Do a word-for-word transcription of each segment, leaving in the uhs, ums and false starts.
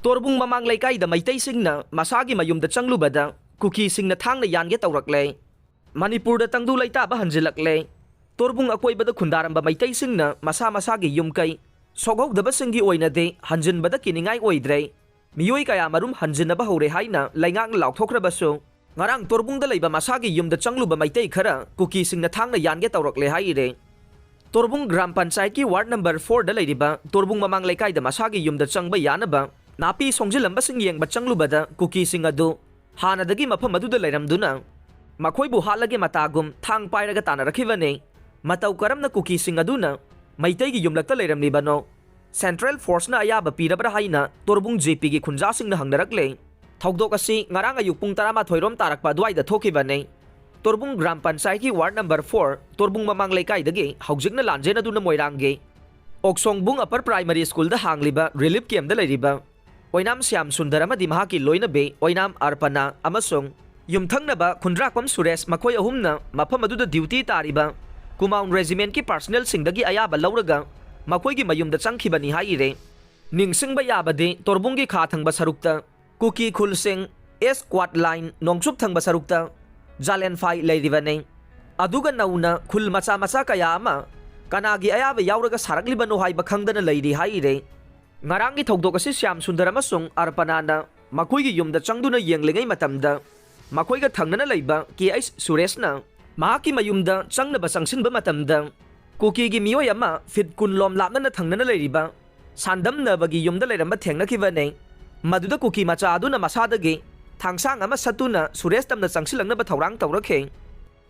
ꯇꯣꯔꯕꯨꯡ ꯃꯃꯥꯡ ꯂꯩꯀꯥꯏꯗ ꯃꯩꯇꯩꯁꯤꯡꯅ ꯃꯁꯥꯒꯤ ꯃꯌꯨꯝꯗ ꯆꯪꯂꯨꯕꯗ ꯀꯨꯀꯤꯁꯤꯡꯅ ꯊꯥꯡꯅ ꯌꯥꯟꯒꯦ ꯇꯧꯔꯛꯂꯦ꯫ ꯃꯅꯤꯄꯨꯔꯗ ꯇꯪꯗꯨ ꯂꯩꯇꯥꯕ ꯍꯟꯖꯤꯜꯂꯛꯂꯦ꯫ ꯇꯣꯔꯕꯨꯡ ꯑꯀꯣꯏꯕꯗ ꯈꯨꯟꯗꯥꯔꯝꯕ ꯃꯩꯇꯩꯁꯤꯡꯅ ꯃꯁꯥ ꯃꯁꯥꯒꯤ ꯌꯨꯝ ꯀꯩ ꯁꯣꯛꯍꯧꯗꯕꯁꯤꯡꯒꯤ ꯑꯣꯏꯅꯗꯤ ꯍꯟꯖꯤꯟꯕꯗ ꯀꯤꯅꯤꯡꯉꯥꯏ ꯑꯣꯏꯗ꯭ꯔꯦ꯫ ꯃꯤꯑꯣꯏ ꯀꯌꯥ ꯃꯔꯨꯝ ꯍꯟꯖꯤꯟꯅꯕ ꯍꯧꯔꯦ ꯍꯥꯏꯅ ꯂꯩꯉꯥꯛꯅ ꯂꯥꯎꯊꯣꯛꯈ꯭ꯔꯕꯁꯨ, ꯉꯔꯥꯡ ꯇꯣꯔꯕꯨꯡꯗ ꯂꯩꯕ ꯃꯁꯥꯒꯤ ꯌꯨꯝꯗ ꯆꯪꯂꯨꯕ ꯃꯩꯇꯩ ꯈꯔ ꯀꯨꯀꯤꯁꯤꯡꯅ ꯊꯥꯡꯅ ꯌꯥꯟꯒꯦ ꯇꯧꯔꯛꯂꯦ ꯍꯥꯏꯔꯦ꯫ ꯇꯣꯔꯕꯨꯡ ꯒ꯭ꯔꯥꯝ ꯄꯟꯆꯥꯌꯠꯀꯤ ꯋꯥꯔꯗ ꯅꯝꯕꯔ ꯐꯣꯔꯗ ꯂꯩꯔꯤꯕ ꯇꯣꯔꯕꯨꯡ ꯃꯃꯥꯡ ꯂꯩꯀꯥꯏꯗ ꯃꯁꯥꯒꯤ ꯌꯨꯝꯗ ꯆꯪꯕ ꯌꯥꯅꯕ ꯅꯥꯄꯤ ꯁꯣꯡꯖꯤꯜꯂꯝꯕꯁꯤꯡ ꯌꯦꯡꯕ ꯆꯪꯂꯨꯕꯗ ꯀꯨꯀꯤꯁꯤꯡ ꯑꯗꯨ ꯍꯥꯟꯅꯗꯒꯤ ꯃꯐꯝ ꯑꯗꯨꯗ ꯂꯩꯔꯝꯗꯨꯅ ꯃꯈꯣꯏꯕꯨ ꯍꯥꯠꯂꯒꯦ ꯃꯇꯥꯒꯨꯝ ꯊꯥꯡ ꯄꯥꯏꯔꯒ ꯇꯥꯟꯅꯔꯛꯈꯤꯕꯅꯤ꯫ ꯃꯇꯧ ꯀꯔꯝꯅ ꯀꯨꯀꯤꯁꯤꯡ ꯑꯗꯨꯅ ꯃꯩꯇꯩꯒꯤ ꯌꯨꯝꯂꯛꯇ ꯂꯩꯔꯝꯂꯤꯕꯅꯣ? ꯁꯦꯟꯇ꯭ꯔꯦꯜ ꯐꯣꯔꯁꯅ ꯑꯌꯥꯕ ꯄꯤꯔꯕ꯭ꯔꯥ ꯍꯥꯏꯅ ꯇꯣꯔꯕꯨꯡ ꯖꯦ ꯄꯤꯒꯤ ꯈꯨꯟꯖꯥꯁꯤꯡꯅ ꯍꯪꯅꯔꯛꯂꯦ꯫ ꯊꯧꯗꯣꯛ ꯑꯁꯤ ꯉꯔꯥꯡ ꯑꯌꯨꯛ ꯄꯨꯡ ꯇꯔꯥꯃꯥꯊꯣꯏ ꯔꯣꯝ ꯇꯥꯔꯛꯄ ꯑꯗꯨꯋꯥꯏꯗ ꯊꯣꯛꯈꯤꯕꯅꯤ꯫ ꯇꯣꯔꯕꯨꯡ ꯒ꯭ꯔꯥꯝ ꯄꯟꯆꯥꯌꯠꯀꯤ ꯋꯥꯔꯗ ꯅꯝꯕꯔ ꯐꯣꯔ, ꯇꯣꯔꯕꯨꯡ ꯃꯃꯥꯡ ꯂꯩꯀꯥꯏꯗꯒꯤ ꯍꯧꯖꯤꯛꯅ ꯂꯥꯟꯖꯦꯟꯅꯗꯨꯅ ꯃꯣꯏꯔꯥꯡꯒꯤ ꯑꯣꯛꯁꯣꯡꯕꯨꯡ ꯑꯄꯔ ꯄ꯭ꯔꯥꯏꯃꯔꯤ ꯁ꯭ꯀꯨꯜꯗ ꯍꯥꯡꯂꯤꯕ ꯔꯤꯂꯤꯐ ꯀꯦꯝꯞꯗ ꯂꯩꯔꯤꯕ ꯑꯣꯏꯅꯥꯝ ꯁ꯭ꯌꯥꯝ ꯁꯨꯟꯗꯔ ꯑꯃꯗꯤ ꯃꯍꯥꯛꯀꯤ ꯂꯣꯏꯅꯕꯤ ꯑꯣꯏꯅꯥꯝ ꯑꯔꯄꯅꯥ ꯑꯃꯁꯨꯡ ꯌꯨꯝꯊꯪꯅꯕ ꯈꯨꯟꯗ꯭ꯔꯥꯛꯄꯝ ꯁꯨꯔꯦꯁ, ꯃꯈꯣꯏ ꯑꯍꯨꯝꯅ ꯃꯐꯝ ꯑꯗꯨꯗ ꯗ꯭ꯌꯨꯇꯤ ꯇꯥꯔꯤꯕ ꯀꯨꯃꯥꯎꯟ ꯔꯦꯖꯤꯃꯦꯟꯠꯀꯤ ꯄꯥꯔꯁꯅꯦꯜꯁꯤꯡꯗꯒꯤ ꯑꯌꯥꯕ ꯂꯧꯔꯒ ꯃꯈꯣꯏꯒꯤ ꯃꯌꯨꯝꯗ ꯆꯪꯈꯤꯕꯅꯤ ꯍꯥꯏꯔꯦ꯫ ꯅꯤꯡꯁꯤꯡꯕ ꯌꯥꯕꯗꯤ, ꯇꯣꯔꯕꯨꯡꯒꯤ ꯈꯥ ꯊꯪꯕ ꯁꯔꯨꯛꯇ ꯀꯨꯀꯤ ꯈꯨꯜꯁꯤꯡ, ꯑꯦꯁ ꯀ꯭ꯋꯥꯠ ꯂꯥꯏꯟ ꯅꯣꯡꯆꯨꯞ ꯊꯪꯕ ꯁꯔꯨꯛꯇ ꯖꯥꯂꯦꯟꯐꯥꯏ ꯂꯩꯔꯤꯕꯅꯤ꯫ ꯑꯗꯨꯒ ꯅꯧꯅ ꯈꯨꯜ ꯃꯆꯥ ꯃꯆꯥ ꯀꯌꯥ ꯑꯃ ꯀꯅꯥꯒꯤ ꯑꯌꯥꯕ ꯌꯥꯎꯔꯒ ꯁꯥꯔꯛꯂꯤꯕꯅꯣ ꯍꯥꯏꯕ ꯈꯪꯗꯅ ꯂꯩꯔꯤ ꯍꯥꯏꯔꯦ꯫ ꯉꯔꯥꯡꯒꯤ ꯊꯧꯗꯣꯛ ꯑꯁꯤ ꯁ꯭ꯌꯥꯝ ꯁꯨꯟꯗꯔ ꯑꯃꯁꯨꯡ ꯑꯔꯄꯅꯥꯅ ꯃꯈꯣꯏꯒꯤ ꯌꯨꯝꯗ ꯆꯪꯗꯨꯅ ꯌꯦꯡꯂꯤꯉꯩ ꯃꯇꯝꯗ, ꯃꯈꯣꯏꯒ ꯊꯪꯅꯅ ꯂꯩꯕ ꯀꯦ ꯑꯩꯆ ꯁꯨꯔꯦꯁꯅ ꯃꯍꯥꯛꯀꯤ ꯃꯌꯨꯝꯗ ꯆꯪꯅꯕ ꯆꯪꯁꯤꯟꯕ ꯃꯇꯝꯗ, ꯀꯨꯀꯤꯒꯤ ꯃꯤꯑꯣꯏ ꯑꯃ ꯐꯤꯠ ꯀꯨꯟ ꯂꯣꯝ ꯂꯥꯞꯅꯅ ꯊꯪꯅꯅ ꯂꯩꯔꯤꯕ ꯁꯥꯟꯗꯝꯅꯕꯒꯤ ꯌꯨꯝꯗ ꯂꯩꯔꯝꯕ ꯊꯦꯡꯅꯈꯤꯕꯅꯤ꯫ ꯃꯗꯨꯗ ꯀꯨꯀꯤ ꯃꯆꯥ ꯑꯗꯨꯅ ꯃꯁꯥꯗꯒꯤ ꯊꯥꯡꯁꯥꯡ ꯑꯃ ꯁꯠꯇꯨꯅ ꯁꯨꯔꯦꯁ ꯇꯝꯅ ꯆꯪꯁꯤꯜꯂꯛꯅꯕ ꯊꯧꯔꯥꯡ ꯇꯧꯔꯛꯈꯤ꯫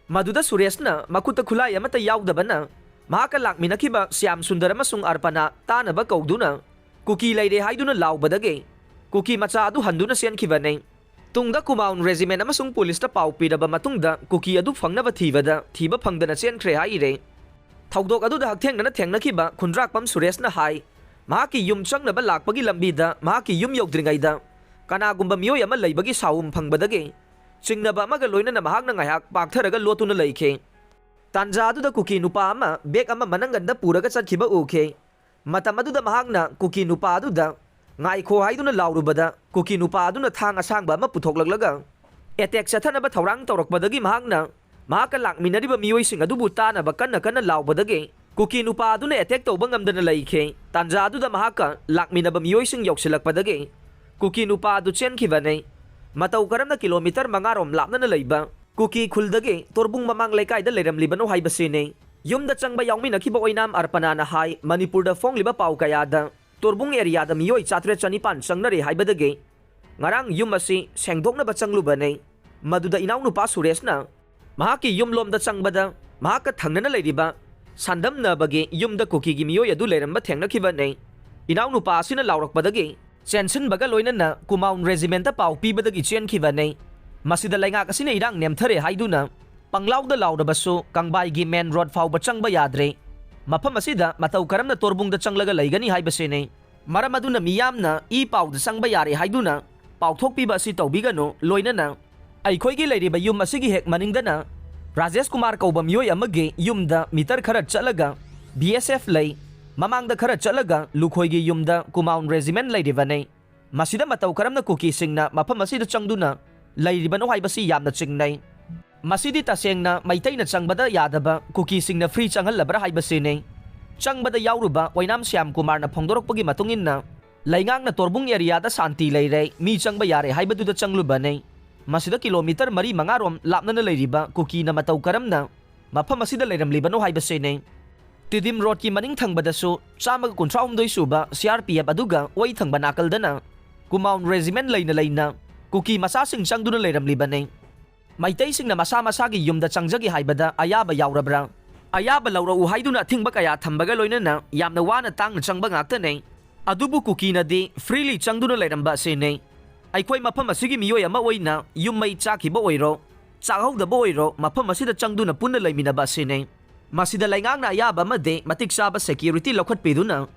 ꯃꯗꯨꯗ ꯁꯨꯔꯦꯁꯅ ꯃꯈꯨꯠꯇ ꯈꯨꯠꯂꯥꯏ ꯑꯃꯠꯇ ꯌꯥꯎꯗꯕꯅ ꯃꯍꯥꯛꯀ ꯂꯥꯛꯃꯤꯟꯅꯈꯤꯕ ꯁ꯭ꯌꯥꯝ ꯁꯨꯟꯗꯔ ꯑꯃꯁꯨꯡ ꯑꯔꯄꯅꯥ ꯇꯥꯅꯕ ꯀꯧꯗꯨꯅ, "ꯀꯨꯀꯤ ꯂꯩꯔꯦ" ꯍꯥꯏꯗꯨꯅ ꯂꯥꯎꯕꯗꯒꯤ ꯀꯨꯀꯤ ꯃꯆꯥ ꯑꯗꯨ ꯍꯟꯗꯨꯅ ꯆꯦꯟꯈꯤꯕꯅꯤ꯫ ꯇꯨꯡꯗ ꯀꯨꯃꯥꯎꯟ ꯔꯦꯖꯤꯃꯦꯟꯠ ꯑꯃꯁꯨꯡ ꯄꯨꯂꯤꯁꯇ ꯄꯥꯎ ꯄꯤꯔꯕ ꯃꯇꯨꯡꯗ ꯀꯨꯀꯤ ꯑꯗꯨ ꯐꯪꯅꯕ ꯊꯤꯕꯗ ꯊꯤꯕ ꯐꯪꯗꯅ ꯆꯦꯟꯈ꯭ꯔꯦ ꯍꯥꯏꯔꯦ꯫ ꯊꯧꯗꯣꯛ ꯑꯗꯨꯗ ꯍꯛꯊꯦꯡꯅꯅ ꯊꯦꯡꯅꯈꯤꯕ ꯈꯨꯟꯗ꯭ꯔꯥꯛꯄꯝ ꯁꯨꯔꯦꯁꯅ ꯍꯥꯏ, ꯃꯍꯥꯛꯀꯤ ꯌꯨꯝ ꯆꯪꯅꯕ ꯂꯥꯛꯄꯒꯤ ꯂꯝꯕꯤꯗ ꯃꯍꯥꯛꯀꯤ ꯌꯨꯝ ꯌꯧꯗ꯭ꯔꯤꯉꯩꯗ ꯀꯅꯥꯒꯨꯝꯕ ꯃꯤꯑꯣꯏ ꯑꯃ ꯂꯩꯕꯒꯤ ꯁꯥꯎꯝ ꯐꯪꯕꯗꯒꯤ ꯆꯤꯡꯅꯕ ꯑꯃꯒ ꯂꯣꯏꯅꯅ ꯃꯍꯥꯛꯅ ꯉꯥꯏꯍꯥꯛ ꯄꯥꯛꯊꯔꯒ ꯂꯣꯠꯇꯨꯅ ꯂꯩꯈꯤ꯫ ꯇꯥꯟꯖꯥ ꯑꯗꯨꯗ ꯀꯨꯀꯤ ꯅꯨꯄꯥ ꯑꯃ ꯕꯦꯒ ꯑꯃ ꯃꯅꯪꯒꯟꯗ ꯄꯨꯔꯒ ꯆꯠꯈꯤꯕ ꯎꯈꯤ꯫ ꯃꯇꯝ ꯑꯗꯨꯗ ꯃꯍꯥꯛꯅ ꯀꯨꯀꯤ ꯅꯨꯄꯥ ꯑꯗꯨꯗ "ꯉꯥꯏꯈꯣ" ꯍꯥꯏꯗꯨꯅ ꯂꯥꯎꯔꯨꯕꯗ, ꯀꯨꯀꯤ ꯅꯨꯄꯥ ꯑꯗꯨꯅ ꯊꯥꯡ ꯑꯁꯥꯡꯕ ꯑꯃ ꯄꯨꯊꯣꯛꯂꯛꯂꯒ ꯑꯦꯇꯦꯛ ꯆꯠꯊꯅꯕ ꯊꯧꯔꯥꯡ ꯇꯧꯔꯛꯄꯗꯒꯤ ꯃꯍꯥꯛꯅ ꯃꯍꯥꯛꯀ ꯂꯥꯛꯃꯤꯟꯅꯔꯤꯕ ꯃꯤꯑꯣꯏꯁꯤꯡ ꯑꯗꯨꯕꯨ ꯇꯥꯅꯕ ꯀꯟꯅ ꯀꯟꯅ ꯂꯥꯎꯕꯗꯒꯤ ꯀꯨꯀꯤ ꯅꯨꯄꯥ ꯑꯗꯨꯅ ꯑꯦꯇꯦꯛ ꯇꯧꯕ ꯉꯝꯗꯅ ꯂꯩꯈꯤ꯫ ꯇꯥꯟꯖꯥ ꯑꯗꯨꯗ ꯃꯍꯥꯛꯀ ꯂꯥꯛꯃꯤꯟꯅꯕ ꯃꯤꯑꯣꯏꯁꯤꯡ ꯌꯧꯁꯤꯜꯂꯛꯄꯗꯒꯤ ꯀꯨꯀꯤ ꯅꯨꯄꯥ ꯑꯗꯨ ꯆꯦꯟꯈꯤꯕꯅꯤ꯫ ꯃꯇꯧ ꯀꯔꯝꯅ ꯀꯤꯂꯣꯃꯤꯇꯔ ꯃꯉꯥ ꯔꯣꯝ ꯂꯥꯞꯅꯅ ꯂꯩꯕ ꯀꯨꯀꯤ ꯈꯨꯜꯗꯒꯤ ꯇꯣꯔꯕꯨꯡ ꯃꯃꯥꯡ ꯂꯩꯀꯥꯏꯗ ꯂꯩꯔꯝꯂꯤꯕꯅꯣ ꯍꯥꯏꯕꯁꯤꯅꯤ꯫ ꯌꯨꯝꯗ ꯆꯪꯕ ꯌꯥꯎꯃꯤꯟꯅꯈꯤꯕ ꯑꯣꯏꯅꯥꯝ ꯑꯔꯄꯅꯥꯅ ꯍꯥꯏ, ꯃꯅꯤꯄꯨꯔꯗ ꯐꯣꯡꯂꯤꯕ ꯄꯥꯎ ꯀꯌꯥꯗ ꯇꯣꯔꯕꯨꯡ ꯑꯦꯔꯤꯌꯥꯗ ꯃꯤꯑꯣꯏ ꯆꯥꯇ꯭ꯔꯦꯠ ꯆꯅꯤꯄꯥꯟ ꯆꯪꯅꯔꯦ ꯍꯥꯏꯕꯗꯒꯤ ꯉꯔꯥꯡ ꯌꯨꯝ ꯑꯁꯤ ꯁꯦꯡꯗꯣꯛꯅꯕ ꯆꯪꯂꯨꯕꯅꯤ꯫ ꯃꯗꯨꯗ ꯏꯅꯥꯎꯅꯨꯄꯥ ꯁꯨꯔꯦꯁꯅ ꯃꯍꯥꯛꯀꯤ ꯌꯨꯝꯂꯣꯝꯗ ꯆꯪꯕꯗ, ꯃꯍꯥꯛꯀ ꯊꯪꯅꯅ ꯂꯩꯔꯤꯕ ꯁꯥꯟꯗꯝꯅꯕꯒꯤ ꯌꯨꯝꯗ ꯀꯨꯀꯤꯒꯤ ꯃꯤꯑꯣꯏ ꯑꯗꯨ ꯂꯩꯔꯝꯕ ꯊꯦꯡꯅꯈꯤꯕꯅꯤ꯫ ꯏꯅꯥꯎꯅꯨꯄꯥ ꯑꯁꯤꯅ ꯂꯥꯎꯔꯛꯄꯗꯒꯤ ꯆꯦꯟꯁꯤꯟꯕꯒ ꯂꯣꯏꯅꯅ ꯀꯨꯃꯥꯎꯟ ꯔꯦꯖꯤꯃꯦꯟꯇ ꯄꯥꯎ ꯄꯤꯕꯗꯒꯤ ꯆꯦꯟꯈꯤꯕꯅꯤ꯫ ꯃꯁꯤꯗ ꯂꯩꯉꯥꯛ ꯑꯁꯤꯅ ꯏꯔꯥꯡ ꯅꯦꯝꯊꯔꯦ ꯍꯥꯏꯗꯨꯅ ꯄꯪꯂꯥꯎꯗ ꯂꯥꯎꯔꯕꯁꯨ ꯀꯪꯕꯥꯏꯒꯤ ꯃꯦꯟ ꯔꯣꯗ ꯐꯥꯎꯕ ꯆꯪꯕ ꯌꯥꯗ꯭ꯔꯦ꯫ ꯃꯐꯝ ꯑꯁꯤꯗ ꯃꯇꯧ ꯀꯔꯝꯅ ꯇꯣꯔꯕꯨꯡꯗ ꯆꯪꯂꯒ ꯂꯩꯒꯅꯤ ꯍꯥꯏꯕꯁꯤꯅꯤ꯫ ꯃꯔꯝ ꯑꯗꯨꯅ ꯃꯤꯌꯥꯝꯅ ꯏ ꯄꯥꯎꯗ ꯆꯪꯕ ꯌꯥꯔꯦ ꯍꯥꯏꯗꯨꯅ ꯄꯥꯎꯊꯣꯛꯄꯤꯕ ꯑꯁꯤ ꯇꯧꯕꯤꯒꯅꯨ꯫ ꯂꯣꯏꯅꯅ ꯑꯩꯈꯣꯏꯒꯤ ꯂꯩꯔꯤꯕ ꯌꯨꯝ ꯑꯁꯤꯒꯤ ꯍꯦꯛ ꯃꯅꯤꯡꯗꯅ ꯔꯥꯖꯦꯁ ꯀꯨꯃꯥꯔ ꯀꯧꯕ ꯃꯤꯑꯣꯏ ꯑꯃꯒꯤ ꯌꯨꯝꯗ ꯃꯤꯇꯔ ꯈꯔ ꯆꯠꯂꯒ ꯕꯤ ꯑꯦꯁ ꯑꯦꯐ ꯂꯩ꯫ ꯃꯃꯥꯡꯗ ꯈꯔ ꯆꯠꯂꯒ ꯂꯨꯈꯣꯏꯒꯤ ꯌꯨꯝꯗ ꯀꯨꯃꯥꯎꯟ ꯔꯦꯖꯤꯃꯦꯟ ꯂꯩꯔꯤꯕꯅꯤ꯫ ꯃꯁꯤꯗ ꯃꯇꯧ ꯀꯔꯝꯅ ꯀꯨꯀꯤꯁꯤꯡꯅ ꯃꯐꯝ ꯑꯁꯤꯗ ꯆꯪꯗꯨꯅ ꯂꯩꯔꯤꯕꯅꯣ ꯍꯥꯏꯕꯁꯤ ꯌꯥꯝꯅ ꯆꯤꯡꯅꯩ꯫ ꯃꯁꯤꯗꯤ ꯇꯁꯦꯡꯅ ꯃꯩꯇꯩꯅ ꯆꯪꯕꯗ ꯌꯥꯗꯕ ꯀꯨꯀꯤꯁꯤꯡꯅ ꯐ꯭ꯔꯤ ꯆꯪꯍꯜꯂꯕ꯭ꯔꯥ ꯍꯥꯏꯕꯁꯤꯅꯤ꯫ ꯆꯪꯕꯗ ꯌꯥꯎꯔꯨꯕ ꯑꯣꯏꯅꯥꯝ ꯁ꯭ꯌꯥꯝ ꯀꯨꯃꯥꯔꯅ ꯐꯣꯡꯗꯣꯔꯛꯄꯒꯤ ꯃꯇꯨꯡ ꯏꯟꯅ, ꯂꯩꯉꯥꯛꯅ ꯇꯣꯔꯕꯨꯡ ꯑꯦꯔꯤꯌꯥꯗ ꯁꯥꯟꯇꯤ ꯂꯩꯔꯦ, ꯃꯤ ꯆꯪꯕ ꯌꯥꯔꯦ ꯍꯥꯏꯕꯗꯨꯗ ꯆꯪꯂꯨꯕꯅꯤ꯫ ꯃꯁꯤꯗ ꯀꯤꯂꯣꯃꯤꯇꯔ ꯃꯔꯤ ꯃꯉꯥ ꯔꯣꯝ ꯂꯥꯞꯅꯅ ꯂꯩꯔꯤꯕ ꯀꯨꯀꯤꯅ ꯃꯇꯧ ꯀꯔꯝꯅ ꯃꯐꯝ ꯑꯁꯤꯗ ꯂꯩꯔꯝꯂꯤꯕꯅꯣ ꯍꯥꯏꯕꯁꯤꯅꯤ꯫ ꯇꯤꯗꯤꯝ ꯔꯣꯗꯀꯤ ꯃꯅꯤꯡ ꯊꯪꯕꯗꯁꯨ ꯆꯥꯝꯃꯒ ꯀꯨꯟꯊ꯭ꯔꯥ ꯍꯨꯝꯗꯣꯏ ꯁꯨꯕ ꯁꯤ ꯑꯥꯔ ꯄꯤ ꯑꯦꯐ ꯑꯗꯨꯒ ꯑꯣꯏ ꯊꯪꯕ ꯅꯥꯀꯜꯗꯅ ꯀꯨꯃꯥꯎꯟ ꯔꯦꯖꯤꯃꯦꯟ ꯂꯩꯅ ꯂꯩꯅ ꯀꯨꯀꯤ ꯃꯆꯥꯁꯤꯡ ꯆꯪꯗꯨꯅ ꯂꯩꯔꯝꯂꯤꯕꯅꯤ꯫ ꯃꯩꯇꯩꯁꯤꯡꯅ ꯃꯁꯥ ꯃꯁꯥꯒꯤ ꯌꯨꯝꯗ ꯆꯪꯖꯒꯦ ꯍꯥꯏꯕꯗ ꯑꯌꯥꯕ ꯌꯥꯎꯔꯕ꯭ꯔꯥ? ꯑꯌꯥꯕ ꯂꯧꯔꯛꯎ ꯍꯥꯏꯗꯨꯅ ꯑꯊꯤꯡꯕ ꯀꯌꯥ ꯊꯝꯕꯒ ꯂꯣꯏꯅꯅ ꯌꯥꯝꯅ ꯋꯥꯅ ꯇꯥꯡꯅ ꯆꯪꯕ ꯉꯥꯛꯇꯅꯤ꯫ ꯑꯗꯨꯕꯨ ꯀꯨꯀꯤꯅꯗꯤ ꯐ꯭ꯔꯤꯂꯤ ꯆꯪꯗꯨꯅ ꯂꯩꯔꯝꯕ ꯑꯁꯤꯅꯤ꯫ ꯑꯩꯈꯣꯏ ꯃꯐꯝ ꯑꯁꯤꯒꯤ ꯃꯤꯑꯣꯏ ꯑꯃ ꯑꯣꯏꯅ ꯌꯨꯝ ꯃꯩ ꯆꯥꯈꯤꯕ ꯑꯣꯏꯔꯣ, ꯆꯥꯛꯍꯧꯗꯕ ꯑꯣꯏꯔꯣ, ꯃꯐꯝ ꯑꯁꯤꯗ ꯆꯪꯗꯨꯅ ꯄꯨꯟꯅ ꯂꯩꯃꯤꯟꯅꯕ ꯑꯁꯤꯅꯤ꯫ ꯃꯁꯤꯗ ꯂꯩꯉꯥꯛꯅ ꯑꯌꯥꯕ ꯑꯃꯗꯤ ꯃꯇꯤꯛ ꯆꯥꯕ ꯁꯦꯀ꯭ꯌꯨꯔꯤꯇꯤ ꯂꯧꯈꯠꯄꯤꯗꯨꯅ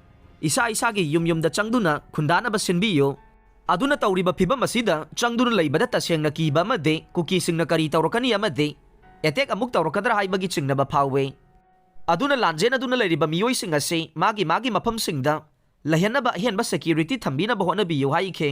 ꯏꯁꯥ ꯏꯁꯥꯒꯤ ꯌꯨꯝ ꯌꯨꯝꯗ ꯆꯪꯗꯨꯅ ꯈꯨꯟꯗꯥꯅꯕ ꯁꯤꯟꯕꯤꯌꯨ꯫ ꯑꯗꯨꯅ ꯇꯧꯔꯤꯕ ꯐꯤꯚꯝ ꯑꯁꯤꯗ ꯆꯪꯗꯨꯅ ꯂꯩꯕꯗ ꯇꯁꯦꯡꯅ ꯀꯤꯕ ꯑꯃꯗꯤ ꯀꯨꯀꯤꯁꯤꯡꯅ ꯀꯔꯤ ꯇꯧꯔꯛꯀꯅꯤ ꯑꯃꯗꯤ ꯑꯦꯇꯦꯛ ꯑꯃꯨꯛ ꯇꯧꯔꯛꯀꯗ꯭ꯔꯥ ꯍꯥꯏꯕꯒꯤ ꯆꯤꯡꯅꯕ ꯐꯥꯎꯏ꯫ ꯑꯗꯨꯅ ꯂꯥꯟꯖꯦꯟꯅꯗꯨꯅ ꯂꯩꯔꯤꯕ ꯃꯤꯑꯣꯏꯁꯤꯡ ꯑꯁꯤ ꯃꯥꯒꯤ ꯃꯥꯒꯤ ꯃꯐꯝꯁꯤꯡꯗ ꯂꯩꯍꯟꯅꯕ ꯑꯍꯦꯟꯕ ꯁꯦꯀ꯭ꯌꯨꯔꯤꯇꯤ ꯊꯝꯕꯤꯅꯕ ꯍꯣꯠꯅꯕꯤꯌꯨ ꯍꯥꯏꯈꯤ꯫